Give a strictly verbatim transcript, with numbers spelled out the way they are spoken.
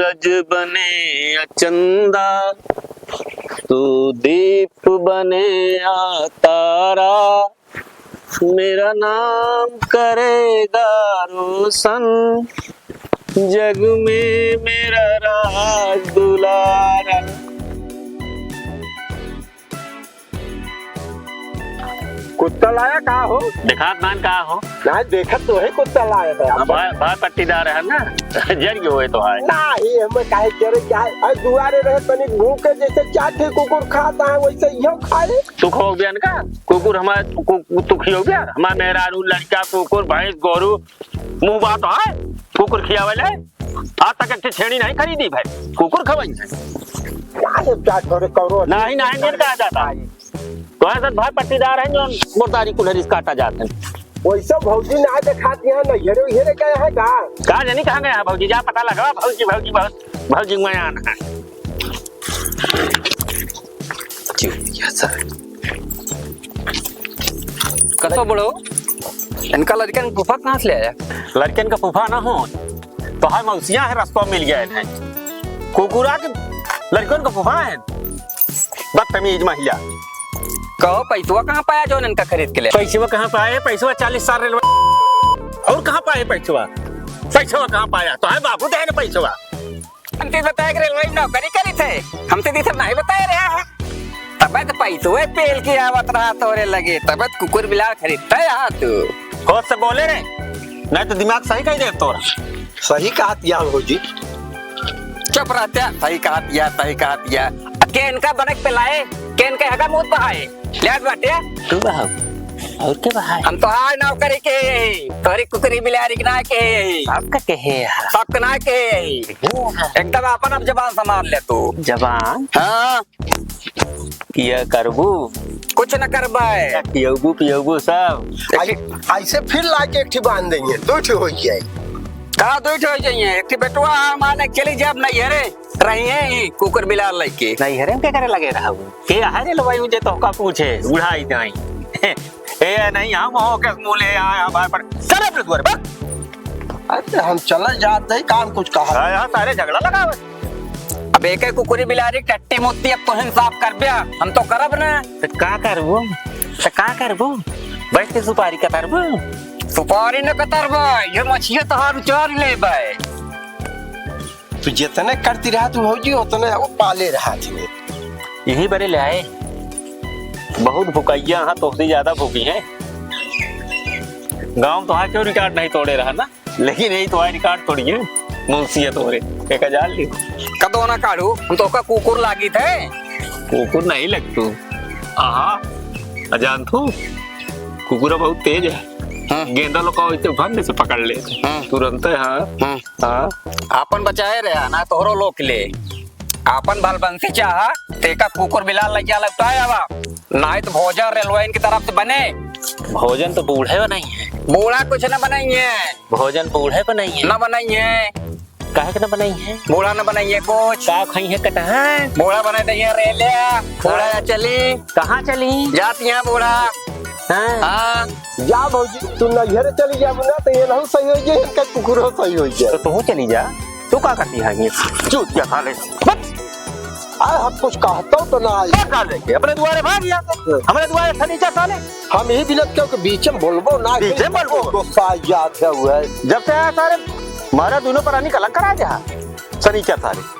सूरज बने या चंदा, तू दीप बने या तारा, मेरा नाम करेगा रोशन, जग में मेरा राज दुलारा। कुत्ता लाया का हो? देखात नान का हो? ना, देखत तो है कुत्ता लाया था। हाँ, भाई, भाई पट्टीदार है ना, जर के होए तो है। ना, ये हमें काहे जरे क्या है? अरे दुआरे रहे तनी भूखे जैसे चार ठे कुकुर खाता है, वैसे यो खाए। तू खो बियान का? कुकुर हमार, कु-, तू खियो बियान? हमार मेहरारू, लड़का, कुकुर, भैंस, गोरू, मुँह बात है, कुकुर खियावे ले? आज तक एक ठे छेड़ी नहीं खरीदी भाई, कुकुर खवाई है। अरे क्या करे करो? नहीं, नहीं, नहीं कहा जाता। तो ऐसा भाई पट्टीदार है जो मुर्दारी कुल्हरिस काटा जाते हैं। वैसे भौजी ना देखात यहाँ, नैहरे उहरे गए हैं का? का जानी कहाँ गए हैं भौजी, जा पता लगावा भौजी, भौजी बहुत, भौजी मैं आना है। चुप, या सर। कसो बड़ो, इनका लड़कन के फूफा कहाँ से ले आया? लड़कन का फूफा ना हो, तो हाय मौसिया है, रस्तवा मिल गया है। कुकुरा के लड़कन का फूफा है, बदतमीज महिला। कहो, पैसवा कहाँ पाया जो इनका खरीद के ले? पैसवा कहाँ पाए? पैसवा चालीस साल रेलवे, और कहाँ पाए पैसवा? पैसवा कहाँ पाया? तो हाय बाबू दे ना पैसवा। हमसे बताए कि रेलवे में नौकरी करी थे, हमसे दी सब नहीं बताए रहे हैं। तबे तो पैसवे पेल के आवत रहा तोरे लगे, तबे तो कुकुर बिलार खरीदता है यहाँ तू। होश से बोले रे, नहीं तो दिमाग सही कही दे तोरा। सही कहत या भौजी। चुप रहते, सही कहत या, सही कहत या। के इनका बनक पे लाए, के इनका हगा मुँह बहाए। ले आज बाटे। तू बहाओ, और के बहाए? हम तो आज नौकरी के, तोरी कुकरी बिलारी के ना के। आपका के है यार? सबके ना के। एकदम अपन अब जबान संभाल ले तू। जबान? हाँ। पिया करबू? कुछ न करबे। पियबू, पियबू सब। ऐ-, ऐसे फिर लाके एक ठी बांध देंगे, दो ठी हो जाए। का दो ठी हो जाइए? एक ठी बेटवा माने चली जाब नैहरे, रहिए ही कुकुर बिलार लइके। नैहरे में के करे लगे रहबू? के आहे रे लवाई जे तोहका पूछे, बुढ़ाई जाई। ए, नहीं, हम हो के मुँह ले आए हमारे पर। चल अपने दुआरे, बस। अरे, हम चला जात नहीं, काम कुछ कहा। हाँ, यहाँ सारे झगड़ा लगावे। अब एक एक कुकुरी बिलारी टट्टी मुत्ती अब तोहिन साफ करब्या, हम तो करब ना। तो का करबो? तो का करबो? बैठ के सुपारी कतरबो? सुपारी न कतरबो, ये मछिया तोहार उचार लेबे। तू जितने करती रहा तू भौजी, उतने वो पाले रहा थी। यही बरे ले आए, बहुत भुकैया हाँ, तोहसे ज्यादा भूखी हैं। गाँव में तोहार क्यों रिकॉर्ड नहीं तोड़े रहा ना, लेकिन यही तोहार रिकॉर्ड तोड़िए, मुंशी है तोहरे, एक हजार लियो। कदो ना काढ़ू, हम तोहका कुकुर लागी थे। कुकुर नहीं लगतू। आहा, अजान तू, कुकुरा बहुत तेज है। हाँ। गेंदा लोग का वैसे फंदे से पकड़ ले। हाँ। तुरंत है, हाँ। हाँ। हाँ। आपन बचाए रहे, ना तोहरो लोक ले। आपन बाल बंसी चाहा, तेका कुकुर बिलार लगिया लपटाए आवा। नाहीं तो भोजन रेलवाइन की तरफ से बने। भोजन तो बूढ़े बनाई है। बूढ़ा कुछ न बनाई है। भोजन बूढ़े बनाई है। न बनाई है। काहे के न बनाई है? बूढ़ा न बनाई है कुछ। का खाई है कटहर? बूढ़ा बनाई दे है रेलिया। बूढ़ा हाँ। या चली। कहाँ चली? जाती है बूढ़ा। हाँ। हाँ। जा भौजी, तू नैहर चली जाबू ना, तो ये नहीं सही हो जाए, इनका कुकुर हो सही हो जाए। तो तू चली जा, तू का करती है ये? चूतिया साले। बस। अरे हम कुछ कहता तो ना आई। क्या साले के? अपने दुआरे भाग गया। हाँ। हमारे दुआरे सनीचर साले। हम ही बिलत क्यों के बीच में बोलबो ना। बीच में बोलबो। गुस्सा आ जात है वो है। जब से आया सारे, हमारा दोनों पर आनी कलंक करा दिया। सनीचर साले।